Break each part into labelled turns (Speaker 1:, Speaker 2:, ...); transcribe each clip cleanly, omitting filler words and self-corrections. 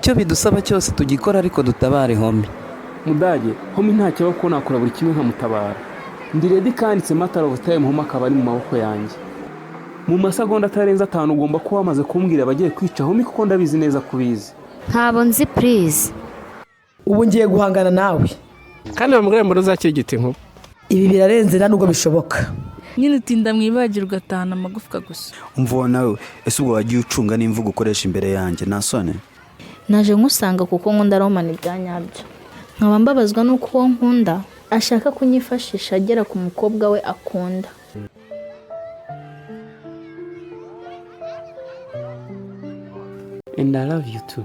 Speaker 1: Icyo bidusaba cyose tugikora, ariko dutabare Homie.
Speaker 2: Mudage, Homie ntacyo aba, ko nakora buri kimwe nkamutabara. Ndi ready kandi it's a matter of time, Homie akaba ari mu maboko yanjye. Mu masegonda atarenze 5 ugomba kuba wamaze kumbwira abagiye kwica Homie, kuko ndabizi neza kubizi.
Speaker 3: Ntabo nzi, please.
Speaker 4: Ubu ngiye guhangana nawe.
Speaker 5: Kandi bamubwira ngo uzakirigita inkuba.
Speaker 4: Ibi birarenze, nta nubwo bishoboka.
Speaker 6: Nyine utinda mu ibagiro ugatahana amagufwa gusa.
Speaker 7: Umva uwo nawe, ese ubwo wagiye ucunga n'imvugo ukoresha imbere yanjye, nta soni?
Speaker 8: Naje nkusanga kuko nkunda Romani bya nyabyo, nkaba mbabazwa n'uko uwo nkunda ashaka kunyifashisha agera ku mukobwa we akunda.
Speaker 2: And I love you too.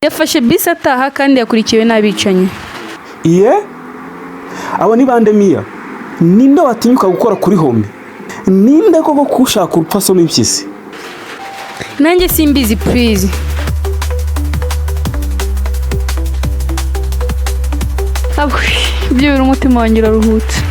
Speaker 6: Yafashe bisi ataha kandi yakurikiwe n'abicanyi.
Speaker 2: Iye, abo ni bande, Miya? Ninde watinyuka gukora kuri Homie? Ninde koko kushaka urupfu asoma impyisi?
Speaker 6: Nanjye simbizi, please. Byibura umutima wanjye uraruhutse.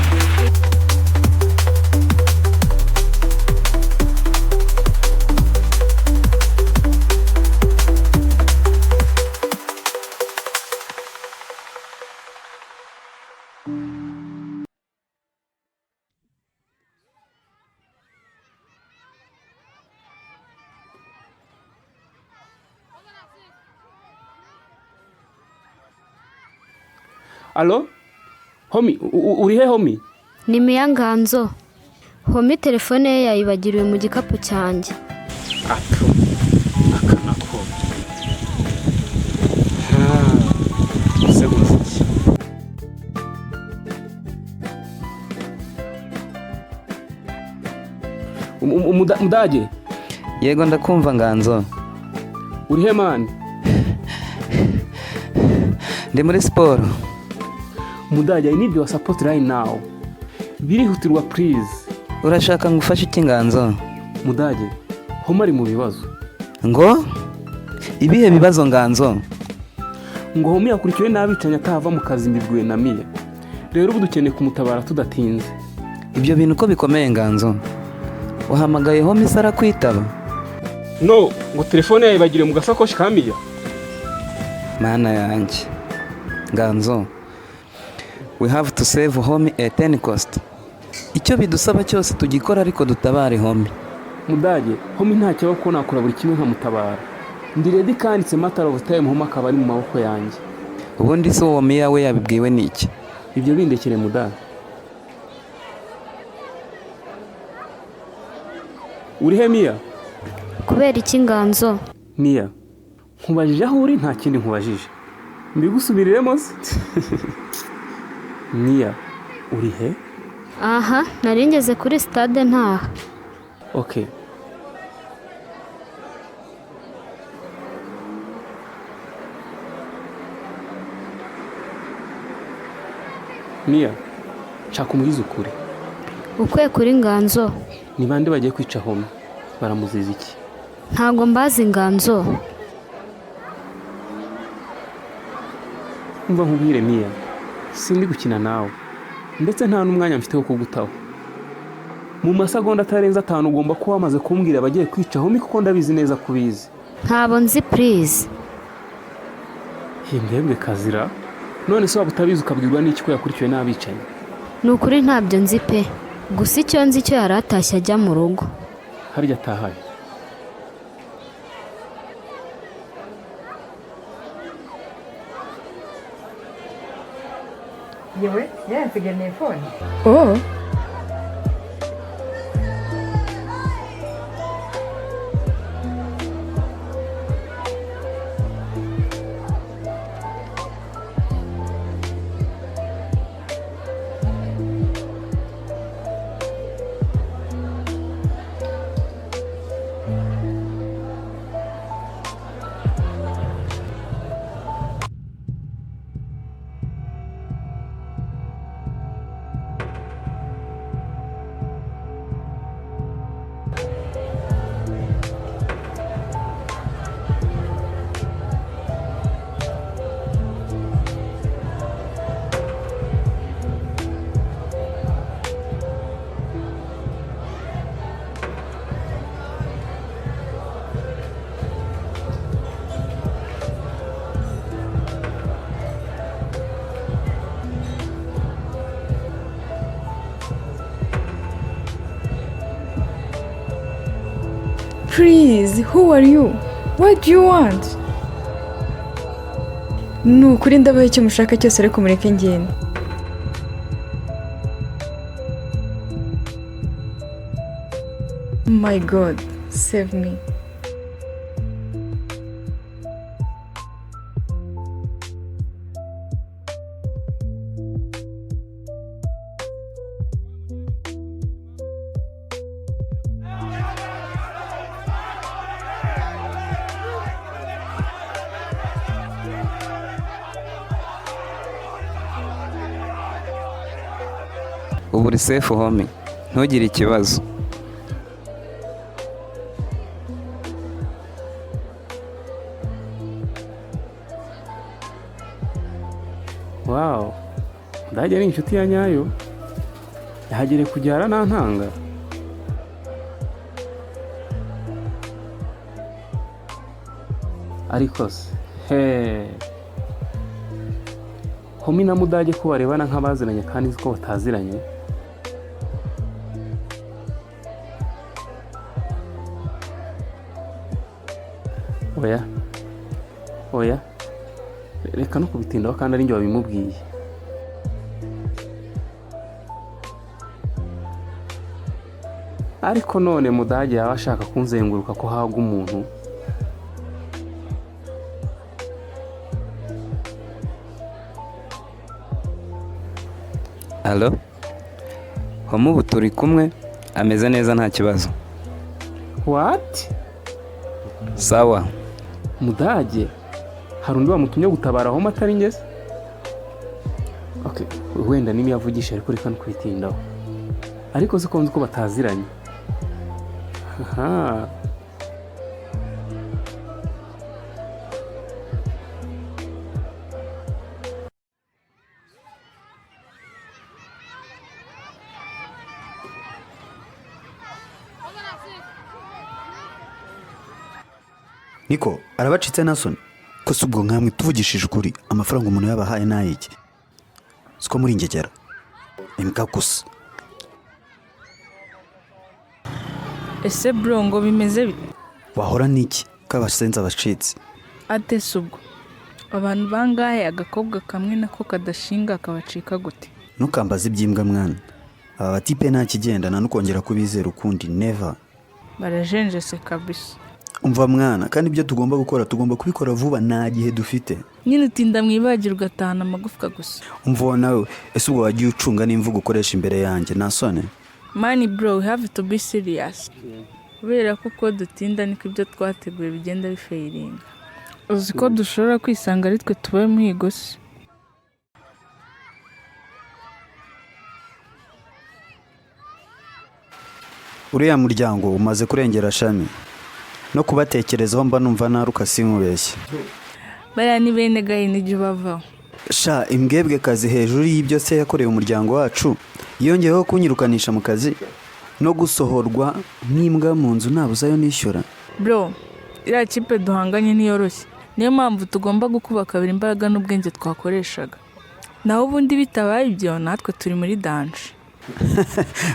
Speaker 2: Allo, Homie, uri he, Homie?
Speaker 3: Ni Miya, Nganzo. Homie telefone ye yayibagiriwe mu gikapu cyanjye.
Speaker 2: Ato aka nako seguza iki? Mudage.
Speaker 1: Yego, ndakumva, Nganzo.
Speaker 2: Uri he, man?
Speaker 1: Ndi muri siporo.
Speaker 2: Mudage, I need your support right now, birihutirwa, please.
Speaker 1: Urashaka ngo ufashe iki, Nganzo?
Speaker 2: Mudage, Homie ari mu bibazo.
Speaker 1: Ngo ibihe bibazo, Nganzo?
Speaker 2: Ngo Homie yakurikiwe n'abicanyi atahava mu kazi, mbibwiwe na Miya. Rero ubu dukeneye kumutabara tudatinze.
Speaker 1: Ibyo bintu uko bikomeye, Nganzo, wahamagaye Homie se arakwitaba?
Speaker 2: No, ngo telefone yayibagiriwe mu gasakoshi ka Miya.
Speaker 1: Mana yanjye, Nganzo, we have to save Homie at any cost. Icyo bidusaba cyose tugikora, ariko dutabare Homie.
Speaker 2: Mudage, Homie ntacyo aba, ko nakora buri kimwe nkamutabara. Ndi ready kandi it's a matter of time, Homie akaba ari mu maboko yanjye.
Speaker 1: Ubundi se uwo Miya we yabibwiwe n'iki?
Speaker 2: Ibyo bindekere, mudage. Uri he, Miya?
Speaker 3: Kubera iki, Nganzo?
Speaker 2: Miya, nkubajije aho uri, nta kindi nkubajije. Mbigusubiriremo se? Miya, uri he?
Speaker 3: Aha nari ngeze kuri sitade ntaha.
Speaker 2: Okay. Miya, nshaka umbwize ukuri.
Speaker 3: Ukwiye kuri, Nganzo?
Speaker 2: Ni bande bagiye kwica Homie? Baramuziza iki?
Speaker 3: Ntago mbazi, Nganzo.
Speaker 2: Umva nkubwire, Miya, sindi gukina nawe, ndetse nta n'umwanya mfite wo kugutaho. Mu masegonda atarenze 5 ugomba kuba wamaze kumbwira abagiye kwica Homie, kuko ndabizi neza kubizi.
Speaker 3: Ntabo nzi, please.
Speaker 2: Imbwebwe kazira! None se waba utabizi ukabwirwa n'iki ko yakurikiwe n'abicanyi?
Speaker 3: Ni ukuri ntabyo nzi pe. Gusa icyo nzi cyo, yari atashye ajya mu rugo.
Speaker 2: Harya atahaye?
Speaker 9: Yewe, yansigaye telefone.
Speaker 6: Oh.
Speaker 9: Please, who are you? What do you want? Ni ukuri ndabaha icyo mushaka cyose, ariko mureke ngende. My God, save me.
Speaker 1: Ubu uri safe, homie, ntugire ikibazo.
Speaker 2: Wow, ndagera inshuti ya nyayo yahagere kujyara nta ntanga. Ariko se he homie na Mudage ko barebana nk'abaziranye kandi nzi ko bataziranye? Oya, oya, reka no kubitindaho kandi ari njye wabimubwiye. Ariko none Mudage yaba ashaka kunzenguruka ko habwa umuntu?
Speaker 1: Allo, homie, ubu turi kumwe, ameze neza, nta kibazo.
Speaker 2: What?
Speaker 1: Sawa.
Speaker 2: Mudage hari undi wamutumye gutabara aho atari ngeze? Okay, wenda niba yavugisha, ariko reka no kubitindaho. Ariko siko nzi ko bataziranye. Aha.
Speaker 7: Niko arabacitse nta soni ko si ubwo nkamwe? Tuvugishije ukuri, amafaranga umuntu yabahaye n'ayiki? Siko muri ingegera, imbwa gusa.
Speaker 6: Ese bro, ngo bimeze bite?
Speaker 7: Wahora n'iki ko abasenza bacitse?
Speaker 6: Ate se ubwo abantu bangahe agakobwa kamwe nako kadashinga kabacika gute?
Speaker 7: Ntukambaze iby'imbwa mwana. Aba batipe nta kigenda, nta nukongera kubizera ukundi, never.
Speaker 6: Barajenjese kabisa.
Speaker 7: Umva mwana, kandi ibyo tugomba gukora tugomba kubikora vuba, nta gihe dufite.
Speaker 6: Nyine utinda mwibagirwa atahana amagufwa gusa.
Speaker 7: Umva uwo nawe. Ese ubwo wagiye ucunga n'imvugo ukoresha imbere yanjye, nta soni?
Speaker 6: Man bro, we have to be serious kubera ko uko dutinda niko ibyo twateguye bigenda bifailinga. Uzi ko dushobora kwisanga ari twe tubaye umuhigo se?
Speaker 7: Uriya muryango umaze kurengera shami, no kubatekerezaho mba numva naruka, sinkubeshye.
Speaker 6: Bariya ni bene Gahini, ijya ubavaho.
Speaker 7: Sha, imbwebwe kazi. Hejuru y'ibyo se yakoreye umuryango wacu, yongeyeho kunyirukanisha mu kazi no gusohorwa nk'imbwa mu nzu nabuze ayo nishyura.
Speaker 6: Bro, iriya kipe duhanganye ntiyoroshye, niyo mpamvu tugomba gukuba kabiri imbaraga n'ubwenge twakoreshaga. Naho ubundi bitabaye ibyo, natwe turi muri danger.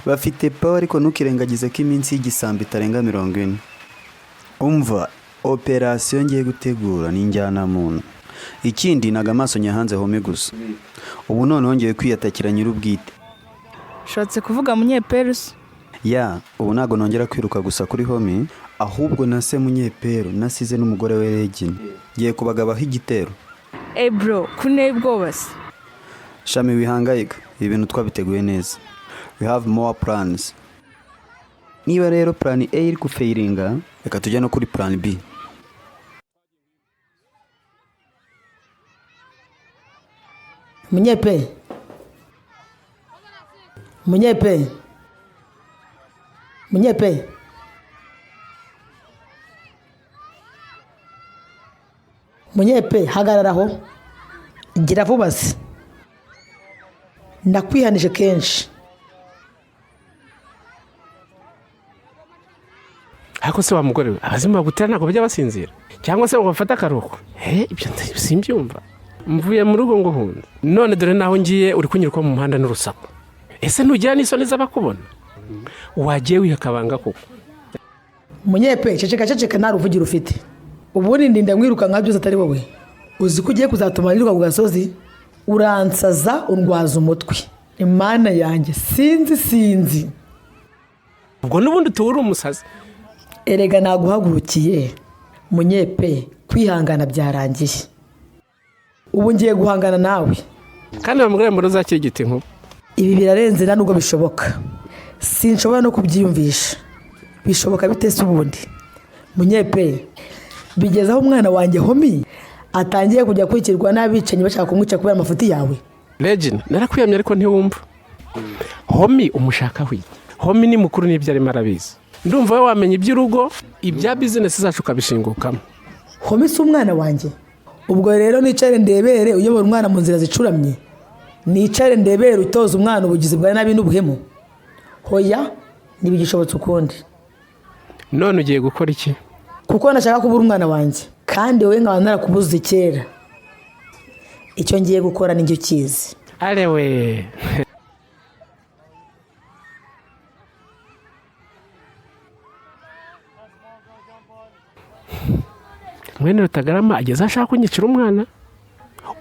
Speaker 7: Bafite power, ariko ntukirengagize ko iminsi y'igisambo itarenga 40. Umva, operasiyo ngiye gutegura ni injyanamuntu. Ikindi, naga amaso nyahanze homie gusa. Ubu noneho ngiye kwiyatakira nyir'ubwite.
Speaker 6: Ushatse kuvuga Munyeperusi?
Speaker 7: Ya, ubu ntabwo nongera kwiruka gusa kuri homie, ahubwo na se Munyeperu nasize n'umugore we Regina ngiye kubagabaho igitero.
Speaker 6: Ey bro, kunteye ubwoba se.
Speaker 7: Shami, wihangayika, ibi bintu twabiteguye neza. We have more plans. Niba rero plan A iri gufailinga, reka tujye no kuri plan B.
Speaker 4: Munyepe, Munyepe, Munyepe, Munyepe, hagarara aho! Gira vuba se, ndakwihanije kenshi.
Speaker 5: Ariko se wa mugore we, abazimu bagutera ntabwo bajya basinzira cyangwa se ngo bafate akaruhuko? He, ibyo simbyumva. Mvuye mu rugo ngo hunze, none dore naho ngiye uri kunyurwa mu muhanda n'urusaku. Ese ntugira n'isoni z'abakubona? Wagiye wiha akabanga koko?
Speaker 4: Munyepe, ceceka ceceka, nta ruvugiro ufite. Ubundi ndinda mwirukanka byose atari wowe. Uzi ko ugiye kuzatuma niruka ku gasozi? Uransaza, undwaza umutwe. Imana yanjye, sinzi sinzi.
Speaker 5: Ubwo n'ubundi tuba uri umusazi.
Speaker 4: Erega naguhagurukiye munyepe, kwihangana byarangiye. Ubu ngiye guhangana nawe.
Speaker 5: Kandi bamubwira ngo uzakirigita inkuba.
Speaker 4: Ibi birarenze, nta nubwo bishoboka, sinshobora no kubyiyumvisha. Bishoboka bite se ubundi? Munyepe, bigeze aho umwana wanjye Homi atangiye kujya kwikirwa n'abicanyi bashaka kumwica kubera amafuti yawe.
Speaker 5: Regina, narakwiyamye ariko ntiwumva. Homi umushaka iki? Homi ni mukuru, n'ibyo arimo arabizi. Ndumva we wamenya iby'urugo, ibya business zacu ukabishingukamo.
Speaker 4: Homi si umwana wanjye? Ubwo rero nicare ndebere uyobora umwana mu nzira zicuramye? Nicare ndebere utoza umwana ubugizi bwa nabi n'ubuhemu? Hoya, ntibigishobotse ukundi.
Speaker 5: None ugiye gukora iki?
Speaker 4: Kuko nashaka kubura umwana wanjye, kandi wowe nkaba narakubuze kera. Icyo ngiye gukora nicyo kizi.
Speaker 5: Arewe. Mwene Rutagarama ageze aho ashaka kunyicira umwana.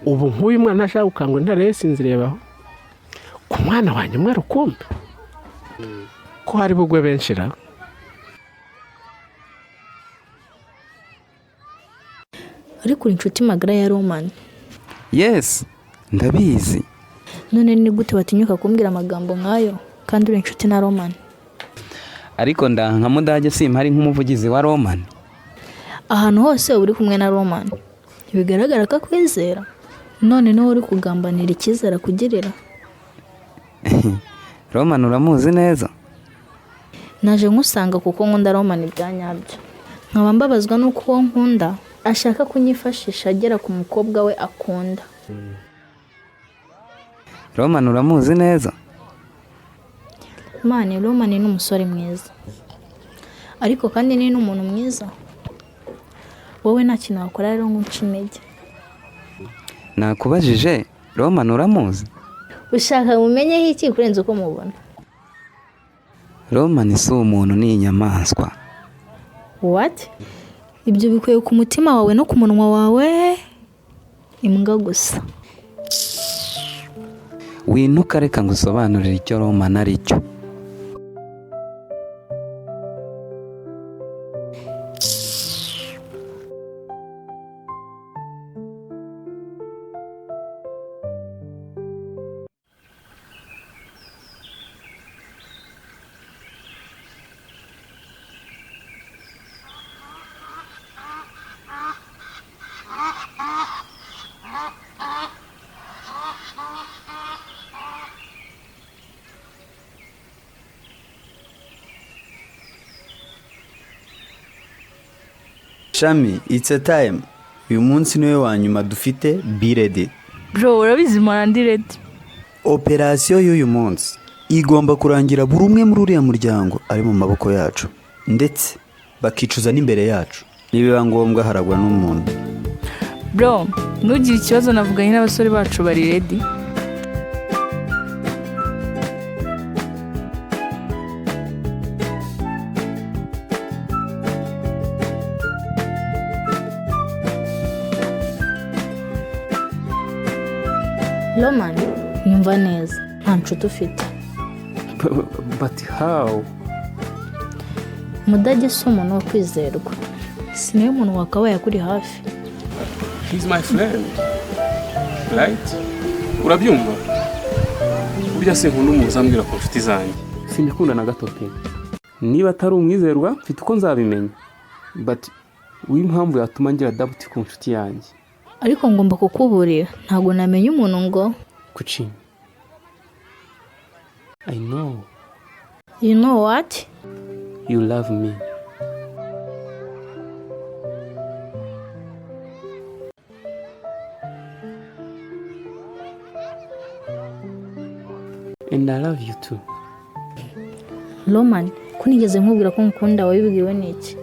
Speaker 5: Ubu nk'uyu mwana ashaka gukangura intare yasinziriye baho. Ku mwana wanjye umwe rukumbi. Ko hari bugwe benshi ra.
Speaker 8: Ariko uri inshuti magara ya Roman.
Speaker 1: Yes, ndabizi.
Speaker 8: None ni gute watinyuka kumbwira amagambo nk'ayo kandi uri inshuti na Roman?
Speaker 1: Ariko nda nka Mudage simpari nk'umuvugizi wa Roman.
Speaker 8: Ahantu hose uba uri kumwe na Roman, ntibigaragara ko akwizera. None niwe uri kugambanira icyizere akugirira.
Speaker 1: Roman uramuzi neza?
Speaker 8: Naje nkusanga kuko nkunda Roman bya nyabyo, nkaba mbabazwa n'uko uwo nkunda ashaka kunyifashisha agera ku mukobwa we akunda.
Speaker 1: Roman uramuzi neza?
Speaker 8: Mani, Roman ni umusore mwiza, ariko kandi ni n'umuntu mwiza. Wowe nta kintu wakora rero ngo unce intege.
Speaker 1: Nakubajije, Roman uramuzi?
Speaker 8: Ushaka mumenyeho iki kurenza uko mubona?
Speaker 1: Roman si umuntu, ni inyamaswa.
Speaker 8: What? Ibyo bikuye ku mutima wawe no ku munwa wawe? Imbwa gusa.
Speaker 1: Winuka, reka ngusobanurire icyo Roman ari cyo.
Speaker 7: Shami, it's a time. Uyu munsi niwe wa nyuma dufite, be ready.
Speaker 6: Bro, urabizi mpora ndi ready.
Speaker 7: Operasiyo y'uyu munsi igomba kurangira buri umwe muri uriya muryango ari mu maboko yacu, ndetse bakicuza n'imbere yacu. Nibiba ngombwa haragwa n'umuntu.
Speaker 6: Bro, ntugire ikibazo, navuganye n'abasore bacu bari ready.
Speaker 8: Roman, nyumva neza, nta nshuti ufite.
Speaker 2: But how?
Speaker 8: Mudage si umuntu wo kwizerwa, si nawe muntu wakabaye akuri hafi.
Speaker 2: He's my friend. Right? Urabyumva? Burya se nkunda umuntu uzambwira ku nshuti zanjye. Simbikunda na gato pe. Niba atari umwizerwa, mfite uko nzabimenya. But w'impamvu yatuma ngira doubt ku nshuti yanjye.
Speaker 8: Ariko ngomba kukuburira, ntabwo namenya umuntu ngo
Speaker 2: Kuki? I know.
Speaker 8: You know what?
Speaker 2: You love me. And I love you too.
Speaker 8: Roman, ko nigeze nkubwira ko ngukunda, wabibwiwe n'iki?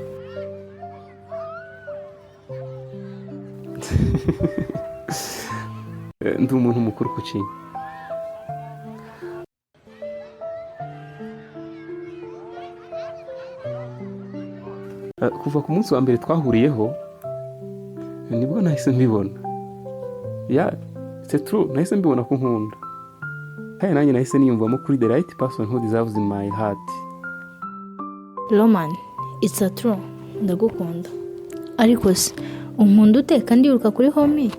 Speaker 2: Ndi umuntu mukuru kuki? Kuva ku munsi wa mbere twahuriyeho nibwo nahise mbibona. Yeah, it's true, nahise mbibona ko nkunda, kandi nanjye nahise niyumvamo kuri the right person who deserves in my heart.
Speaker 8: Roman, it's a true, ndagukunda. Ariko se unkunda ute kandi yiruka kuri Homi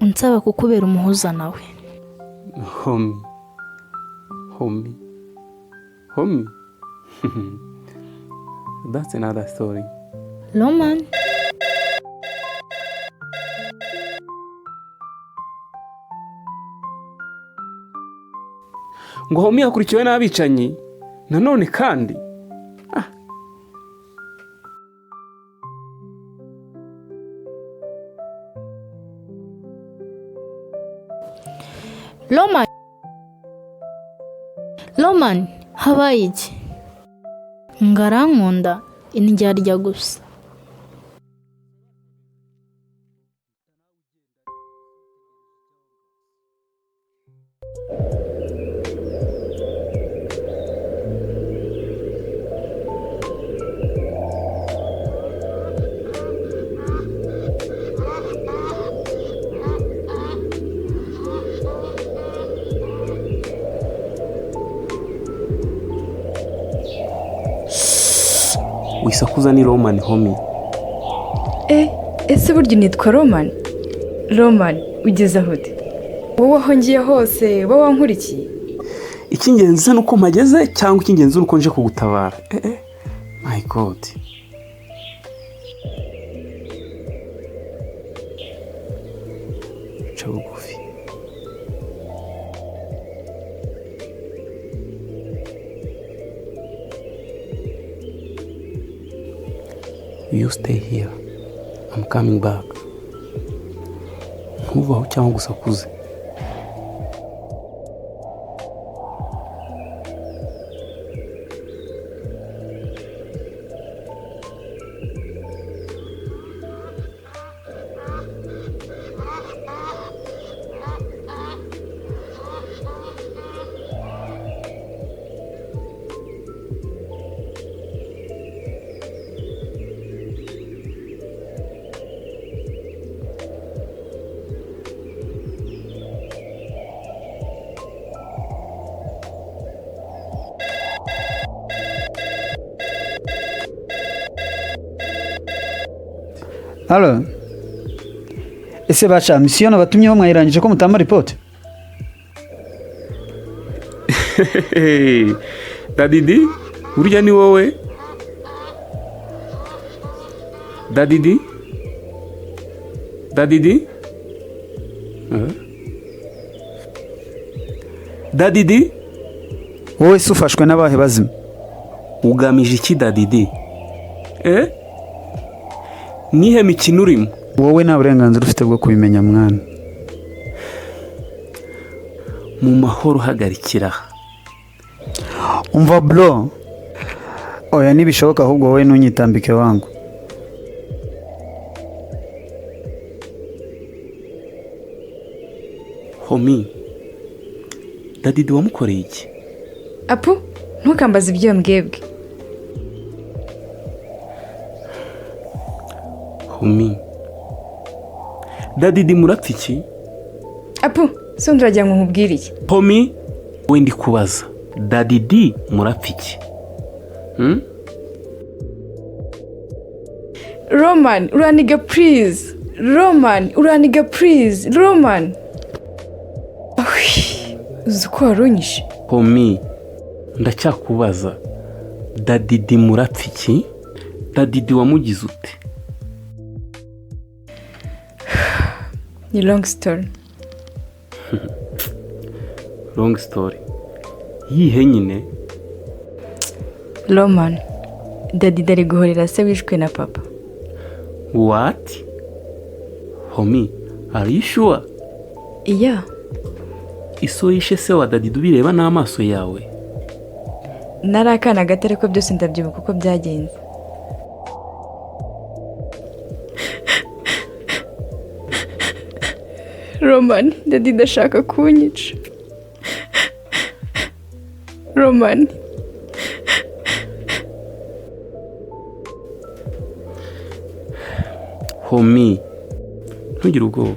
Speaker 8: unsaba kukubera umuhuza nawe?
Speaker 2: Homi, Homi, Homi, that's another story.
Speaker 8: Roman.
Speaker 2: Ngo Homi yakurikiwe n'abicanyi nanone kandi.
Speaker 8: Roman, Roman, habaye iki? Ngarankunda indyarya gusa.
Speaker 2: Wisakuza, ni Roman, Homi.
Speaker 9: Eh, ese burya nitwa Roman? Roman, ugeze aho ute? Wowe aho ngiye hose wowe wankurikiye.
Speaker 2: Icy'ingenzi ni uko mpageze cyangwa icy'ingenzi ni uko nje kugutabara? Eh eh, my God! Ca bugufi. You stay here, I'm coming back. Ntuvaho cyangwa gusakuze.
Speaker 7: Allo, ese baca mission nabatumyeho mwayirangije ko mutamba report?
Speaker 2: Dadidi, burya ni wowe Dadidi? Dadidi? Eh? Dadidi.
Speaker 7: Wowe se ufashwe n'abahe bazima?
Speaker 2: Ugamije iki, Dadidi? Eh, nihe mikino urimo?
Speaker 7: Wowe nta burenganzira ufite bwo kubimenya, mwana.
Speaker 2: Mu mahoro, uhagarikira aha.
Speaker 7: Umva bro, oya, ntibishoboka, ahubwo wowe ntunyitambike wangu.
Speaker 2: Homi, Dadidi wamukoreye iki?
Speaker 9: Apu, ntukambaze ibyo mbwebwe.
Speaker 2: Homi, Dadidi murapfa iki?
Speaker 9: Apu, se undi uragira ngo nkubwire iki?
Speaker 2: Homi, we ndi kubaza, Dadidi murapfa iki? Hmm?
Speaker 9: Roman, uraniga, please. Roman, uraniga, please. Roman. Ahwi, uzi ko warunyishe.
Speaker 2: Homi, ndacyakubaza, Dadidi murapfa iki? Dadidi wamugize ute?
Speaker 9: Ni long story.
Speaker 2: Long story yihe nyine?
Speaker 9: Roman, Daddy ari guhorera se wishwe na papa.
Speaker 2: What? Homi, are you sure?
Speaker 9: Iya.
Speaker 2: Iso yishe se wa Dadidi ubireba n'amaso yawe?
Speaker 9: Nari akana gato, ariko byose ndabyibuka uko byagenze. Roman, Daddy ndashaka kunyica. Roman.
Speaker 2: Homie, ntugire ubwoba.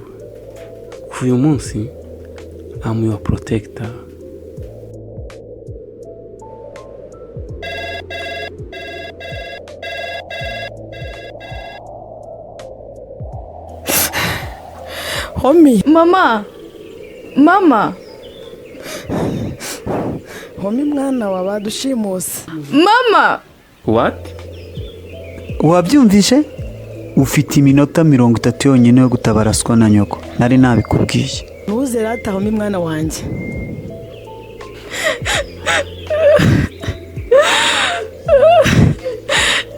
Speaker 2: Kuva uyu munsi I'm your protector.
Speaker 4: Homie.
Speaker 9: Mama, mama.
Speaker 4: Homie, mwana wa badushimuse.
Speaker 9: Mama.
Speaker 2: What?
Speaker 7: Wabyumvishe? Ufite iminota 30 yonyine yo gutabaraswa na nyoko. Nari nabikubwiye.
Speaker 4: Ntuze rata homie, mwana wanjye.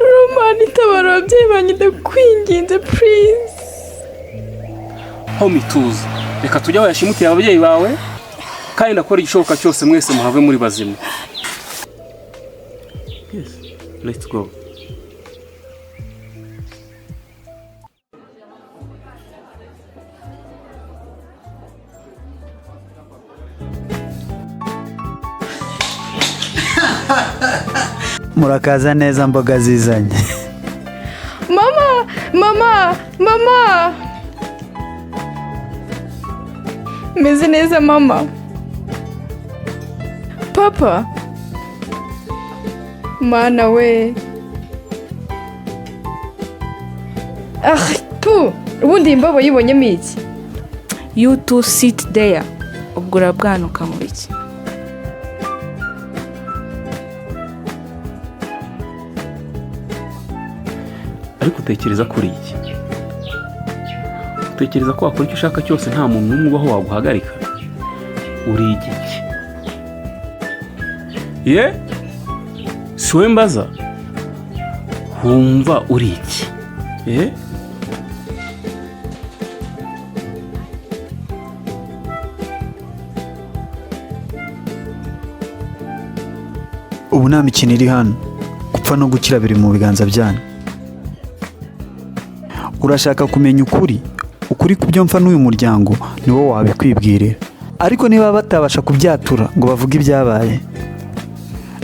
Speaker 9: Romani, tabara ababyeyi banjye, ndakwinginze, please.
Speaker 2: Homie, tuza. Reka tujye aho yashimutiye ababyeyi bawe, kandi ndakora igishoboka cyose mwese muhave muri bazima. Yes, let's go.
Speaker 7: Murakaza neza, mboga zizanye.
Speaker 9: Mama, mama, mama. Meze neza mama. Papa. Mana we. Ah, tu, ubundi iyi mbobo yibonyemo iki?
Speaker 6: You two sit there. Ubwo urabwanuka mu biki?
Speaker 2: Ariko utekereza kuri iki? Utekereza ko wakora icyo ushaka cyose nta muntu n'umwe ubaho waguhagarika? Uri igiki? Ye? Si wowe mbaza? Wumva uri iki? Ye?
Speaker 7: Ubu nta mikino iri hano. Gupfa no gukira biri mu biganza byanyu. Urashaka kumenya ukuri? Ukuri ku byo mfa n'uyu muryango ni wowe wabikwibwirira. Ariko niba batabasha kubyatura ngo bavuge ibyabaye,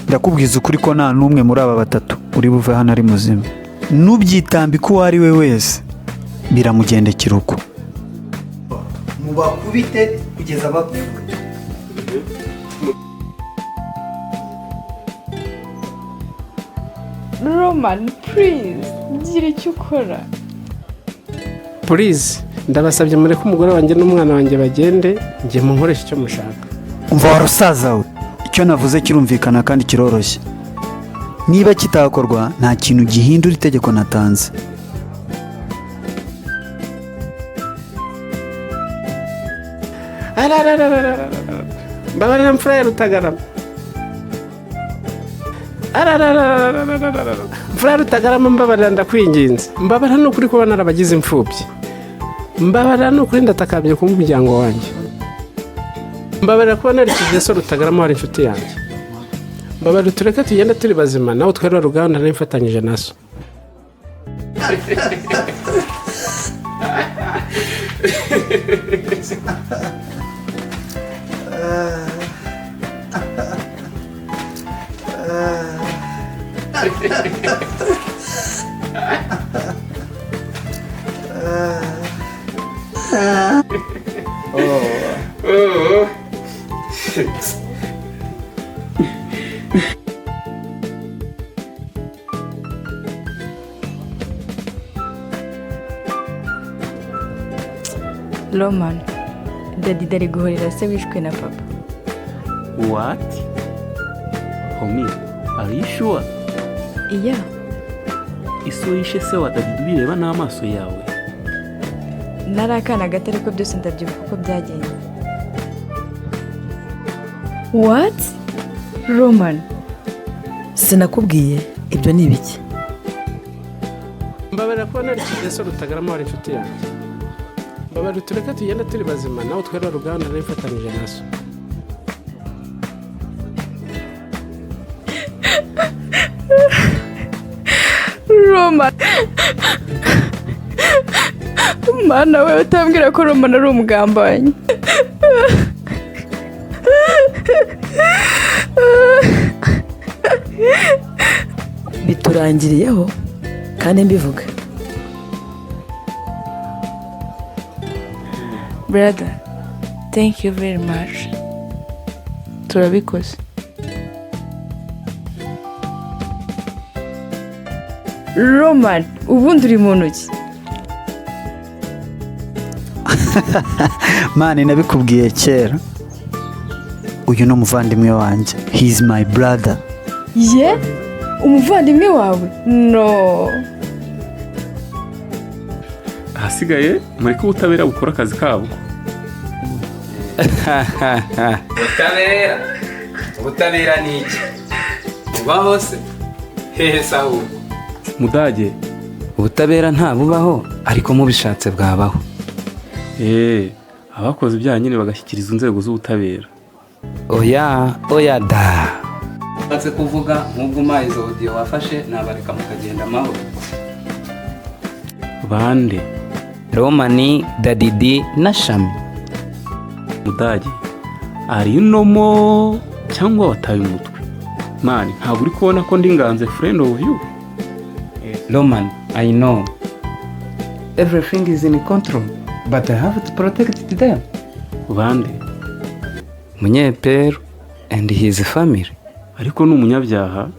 Speaker 7: ndakubwiza ukuri ko nta n'umwe muri aba batatu uri buve hano ari muzima. Nubyitambika uwo ari we wese biramugendekera uko. Mubakubite kugeza bapfuye.
Speaker 9: Roman, please, gira icyo ukora.
Speaker 5: Please, ndabasabye mureke umugore wanjye n'umwana wanjye bagende, njye munkoresha icyo mushaka.
Speaker 7: Umva wa rusaza we, icyo navuze kirumvikana kandi kiroroshye. Niba kitakorwa nta kintu gihindura itegeko natanze.
Speaker 5: Mbabarira mfura ya Rutagarama. Mfura ya Rutagarama, mbabarira ndakwinginze. Mbabarira ni ukuri kuba narabagize imfubyi. Mbabarira ni ukuri ndatakambye ku muryango wanjye. Mbabarira kuba narikije so Rutagarama wari inshuti yanjye. Mbabarira tureke tugende turi bazima, nawe twerura ruganda nari na so.
Speaker 9: Roman, Daddy dari guhorera se wishwe na papa.
Speaker 2: What? Homie, are you sure?
Speaker 9: Yeah.
Speaker 2: Iso yishe se wa Daddy ubireba n'amaso yawe?
Speaker 9: Nari akana gato ariko byose ndabyibuka uko byagenze. What? Roman,
Speaker 4: sinakubwiye ibyo ni ibiki?
Speaker 5: Mbabarira kuba narikije so Rutagarama wari inshuti yanjye. Mbabarira tureke tugende turi bazima, nawe twerura ruganda nari mfatanyije na so.
Speaker 9: Roman. Mana we, utambwira ko Roman ari umugambanyi.
Speaker 4: Biturangiriyeho kandi mbivuga.
Speaker 6: Brother, thank you very much. Turabikoze.
Speaker 9: Roman, ubundi uri mu ntoki.
Speaker 7: Man, nabikubwiye kera, uyu ni umuvandimwe wanjye. He is my brother.
Speaker 9: Ye, umuvandimwe wawe? No.
Speaker 2: Ahasigaye mureke ubutabera bukora akazi kabwo.
Speaker 1: Ubutabera, ubutabera ni iki? Bubaho se hehe se ahubwo?
Speaker 2: Mudage.
Speaker 1: Ubutabera ntabubaho, ariko mubishatse bwabaho.
Speaker 2: Eee, abakoze ibyaha nyine bagashyikirizwa inzego z'ubutabera.
Speaker 1: Oya, oya da. Ushatse kuvuga nk'ubwo umpaye izo audio wafashe, nabareka mukagenda amahoro.
Speaker 2: Bande?
Speaker 1: Romani, Dadidi na Shami.
Speaker 2: Mudage, ari inomo cyangwa wataye umutwe? Man, ntabwo uri kubona ko ndi Nganze, friend of you?
Speaker 1: Roman, I know everything is in control, but I have to protect them.
Speaker 2: Bande?
Speaker 1: Munyeperu and his family.
Speaker 2: Ariko ni umunyabyaha.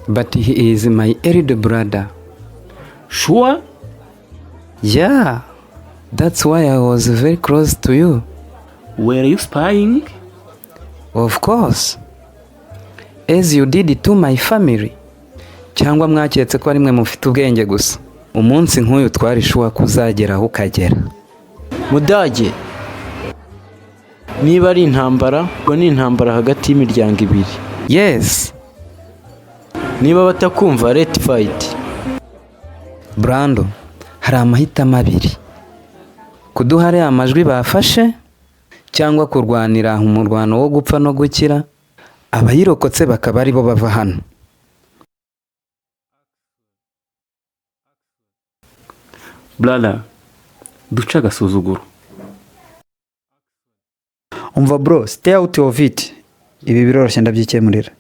Speaker 1: But he is my elder brother.
Speaker 2: Sure?
Speaker 1: Yeah, that's why I was very close to you.
Speaker 2: Were you spying?
Speaker 1: Of course, as you did to my family. Cyangwa mwaketse ko ari mwe mufite ubwenge gusa? Umunsi nk'uyu twari sure kuzagera aho ukagera.
Speaker 10: Mudage, niba ari intambara, ubwo ni intambara hagati y'imiryango ibiri.
Speaker 1: Yes.
Speaker 10: Niba batakumva, let fight.
Speaker 1: Brando, hari amahitamo abiri: kuduha ariya amajwi bafashe cyangwa kurwanira umurwano wo gupfa no gukira, abayirokotse bakaba aribo bava hano.
Speaker 2: Brother, duce agasuzuguro.
Speaker 7: Umva bro, stay out of it. Ibi biroroshye, ndabyikemurira.